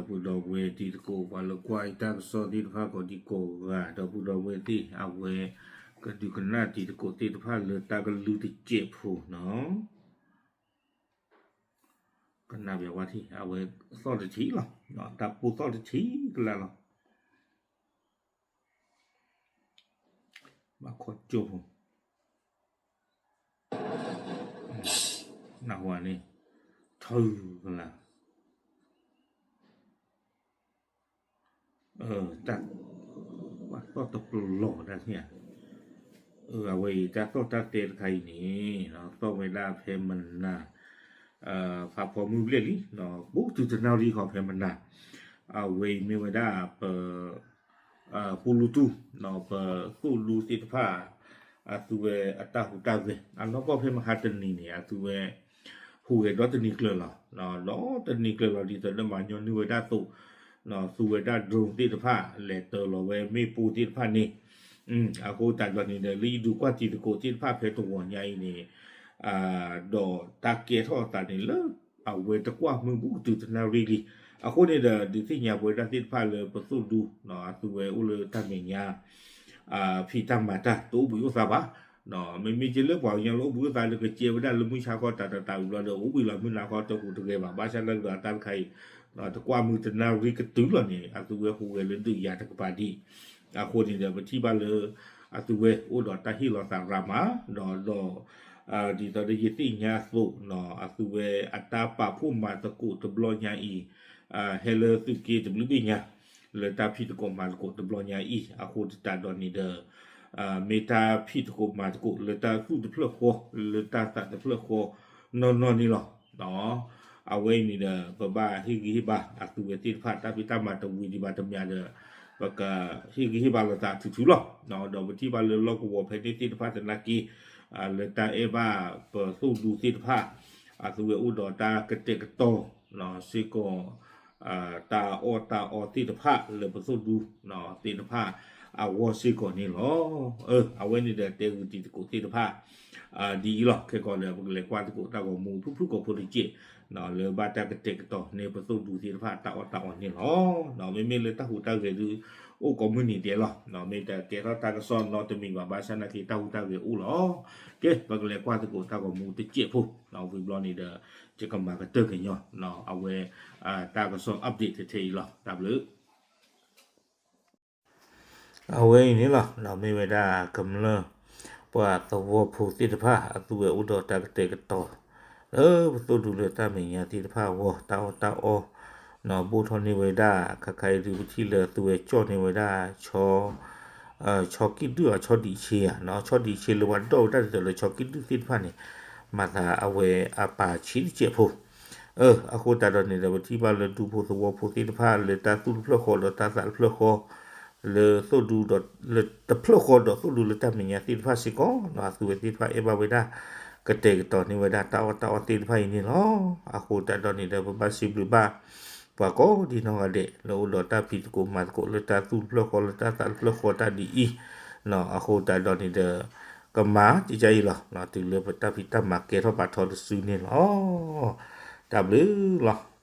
ပုၢ်ဒီဝဲၢ်တံၤသကိး ပှၤလၢကွၢ်အံၤတၢ်ကစီၣ်သ့ၣ်တဖၣ်ကိးဒံကိးဂၤ ဒီပုၢ်ဒီဝဲၢ်သ့ၣ် အဝဲကဒုးကနၣ်တံၤသကိးသ့ၣ်တဖၣ်လၢတၢ်ကလုၢ်တစဲးဖိနီၤ, ကနၣ်ပဝဲထံၣ် အဝဲသီၣ်တထံၣ်လီၤ, တၢ်ပိၢ်သီၣ်တထံၣ်ကလၢလီၤ. ဘၣ်ခီကၠိဖိ, နၢ်ဟူန့ၣ်, ထၢကလၢ, တၢ်, ဘၣ်သီၣ်တပလီၢ်ဒၣ်န့ၣ်ဧါ, အဝဲအံၤတၢ်သီၣ်တၢ်တဲတခါအံၤန့ၣ် သီၣ်ဝဲဒၣ်ဖဲမနၤ ဖးဖီမုၢ်ဘျဲၣ်လံ, ဘူးတုၤတနၣ်ရံၣ်ခီဖဲမနၤ, အဝဲအံၤမ့ၢ်ဝဲဒၣ်ပ ပူလူတူၢ် ပသိၣ်ဒူသ့ၣ်တဖၣ် အသုဝဲအတၢ်ဟူးတၢ်ဂဲၤ အနီၢ်ကီၢ်ဖဲမဟါတနံၤန့ၣ် အသုဝဲ ဟူးဂဲၤဒီတနံၤကျၢၤလီၤ, ဒီတနံၤကျၢၤလီၤ ဒ်သိးဒီးမၤညီနုၢ်ဝဲဒၣ်အသိး သုဝဲဒၣ် drone သ့ၣ်တဖၣ် လဲၤတၢလီၤဝဲမ့ၣ်ပိၢ်သ့ၣ်တဖၣ်န့ၣ်, အဃိသတးဒီးန့ၣ်ဒီး လၢယဒုးကွၢ်တံၤသကိးသ့ၣ်တဖၣ်ဖဲတဂီၤညါအံၤန့ၣ် ဒီးတၢ်ကဲထီၣ်အသးန့ၣ်လၢ အဝဲတကွၢ်မုၢ်ဘူးကတုၤတနၣ်ရံၣ်လံ. အဃိန့ၣ်ဒီး ဒုးသ့ၣ်ညါပဝဲဒၣ်သ့ၣ်တဖၣ်လၢပသိၣ်ဒူ အသုဝဲအိၣ်လၢတၢ်မဲာ်ညါ ဖံးတၢ်မၤတၢ်တအိၣ်ဘှံးအိၣ်သါဘၣ်, မ့မ့ၢ်က့လၢပှၤကညီလၢအိၣ်ဘှံးအိၣ်သါလၢကကဲဝဲဒၣ်လၢမုၢ်ဆါခီတၢ်တတးဝံၤလီၤဒီး အိၣ်ဘှံးလီၤမုၢ်နၤခီတဟူးတဂဲၤဘၣ် ဘၣ်ဆၣ်လၢကဒီးတၢ်တခါအံၤ တကွၢ်မုၢ်တနၣ်ရံၣ်ကတုၤလီၤန့ၣ် အသုဝဲဟူးဂဲၤလၢဒုးယၤတကပၤဒံး, အဃိန့ၣ်ဒီး ပထံၣ်ဘၣ်လၢ အသုဝဲအိၣ်ဒီးတၢ်ဟ့ၣ်လီၤသးရၤမး ဒီး ဒီး ဒ်သိးဒီးယသ့ၣ်ညါအသိး အသုဝဲအတၢ်ပာ်ဖှိၣ်မၤသကိးတဘျီညါအံၤ ဟဲလၢသုးက့တဘျုးဘ့ၣ်ညါ လၢတၢ်ဖံးသကိးမၤသကိးတဘျီညါအံၤ အဃိသတးဒီးန့ၣ်ဒီး မ့ၢ်တၢ်ဖံးသကိးမၤသကိးလၢတၢ်သူၣ်တဖျၢၣ်ဃီ လၢတၢ်သးတဖျၢၣ်ဃီနီၢ်နီၢ်န့ၣ်လီၤ. အဝဲအံၤန့ၣ်ဒီး ပဘၣ်ဟ့ၣ်ဂံၢ်ဟ့ၣ်ဘါအသုဝဲသ့ၣ်တဖၣ် တၢ်ဖံးတၢ်မၤတဝံၤဒံးဘၣ်တမံၤဒီး ပကဟ့ၣ်ဂံၢ်ဟ့ၣ်ဘါလိာ်သးအထူးထူးလီၤ. ဒီးပထံၣ်ဘၣ်လၢလီၢ်ကဝီၤဖဲန့ၣ်သ့ၣ်တဖၣ်သနာ်က့ လၢတၢ်အဲၣ်ဘၣ်ပသိၣ်ဒူသ့ၣ်တဖၣ် အသုဝဲအိၣ်ဒီးတၢ်ကတဲာ်ကတီၤစ့ၢ်ကီး တၢ်အီၣ်တၢ်အီသ့ၣ်တဖၣ်လၢပသိၣ်ဒူသ့ၣ်တဖၣ်အဂီၢ်စ့ၢ်ကီးန့ၣ်လီၤ. အဝဲန့ၣ်ဒီးတဲဂုာ်တံၤသကိးသ့ၣ်တဖၣ် ဒ်အံၤလီၤ. ခဲကီးဒီး ပကလဲၤကွၢ်သကိးတၢ်ဂီၤမူဖုၣ်ဖုၣ်ကိာ်ဖိတစဲး လၢဘၣ်တၢ်ကတဲာ်ကတီၤန့ၢ်ပသိၣ်ဒူသ့ၣ်တဖၣ်တၢ်အီၣ်တၢ်အီန့ၣ်လီၤ. မ့မ့ၢ်လၢတၢ်ဟူးတၢ်ဂဲၤဒုး အိၣ်ကိးမုၢ်နံၤဒဲးလီၤ. မ့ၢ်တကဲထီၣ်တၢ်ကစီၣ်နီတမံၤဘၣ် ဘၣ်ဆၣ်နာ်က့တၢ်ဟူးတၢ်ဂဲၤအိၣ်လီၤ. ကဲ ပကလဲၤကွၢ်သကိးတၢ်ဂီၤမူတစဲးဖိ ဝံၤဘျီန့ၣ်ဒီး ယကမၤကတၢၢ်ကညီ အဝဲ တၢ်ကစီၣ် update ထဲထဲအံၤလီၤ. တၢ်ဘျုး အဝဲအံၤန့ၣ်လီၤ. မ့ၢ်ဝဲဒၣ်ကမျၢၢ် ပှၤသဝီဖိသ့ၣ်တဖၣ် အသုဝဲအိၣ်ဒီးတၢ်ကတဲာ်ကတီၤ လၢပသိၣ်ဒူလၢတၢ်မဲာ်ညါသ့ၣ်တဖၣ်အဂီၢ် တၢ်အီၣ်တၢ်အီ ဘိၣ်ထီၣ်န့ၢ်ဝဲဒၣ် ခါခါအံၤဒုးပထံၣ်လၢအသုဝဲကၠီၣ်န့ၢ်ဝဲဒၣ် ဆီကံၣ်ဒုၣ်အဆီဒံးဆ့ဧါ, ဆီဒံးဆ့လၢပှၤဒီၣ်ဝဲဒၣ်ဒ်သိးလၢဆီကံၣ်ဒုၣ်သ့ၣ်တဖၣ်န့ၣ် မၤသးအဝဲအပာ်ဆံးတစဲးဖိ အဃိသတးဒီးန့ၣ်ဒီး ပထံၣ်ဘၣ်လၢဒူဖိသဝီဖိသ့ၣ်တဖၣ် လၢတၢ်သူၣ်တဖျၢၣ်ဃီဒီးတၢ်သးတဖျၢၣ်ဃီ လၢသိၣ်ဒူဒီး လၢတဖျၢၣ်ဃီဒီးသိၣ်ဒူလၢတၢ်မဲာ်ညါသ့ၣ်တဖၣ်စ့ၢ်ကီး အသုဝဲသ့ၣ်တဖၣ်အဲၣ်ဘၣ်ဝဲဒၣ် ကတဲာ်ကတီၤန့ၢ်ဝဲဒၣ်တၢ်အီၣ်တၢ်အီသ့ၣ်တဖၣ်အံၤန့ၣ်လီၤ. အဃိသတးဒီးန့ၣ်ဒီး ပဘၣ်စံးဘျုးဘၣ် ပှၤကိးဒံနီၢ်ဂၤဒဲး လၢအိၣ်ဒီးတၢ်ဖံးသကိးမၤသကိးလၢတၢ်သူၣ်တဖျၢၣ်ဃီလၢတၢ်သးတဖျၢၣ်ဃီတၢ်ဒ်အံၤ အဃိသတးဒီးန့ၣ်ဒီး ကမၤကကါအံၤလီၤ. တုၤလၢပတၢ်ဖံးတၢ်မၤကဲထီၣ်ပာ်ထီၣ်တစုန့ၣ်လီၤ. တၢ်ဘျုးလီၤ.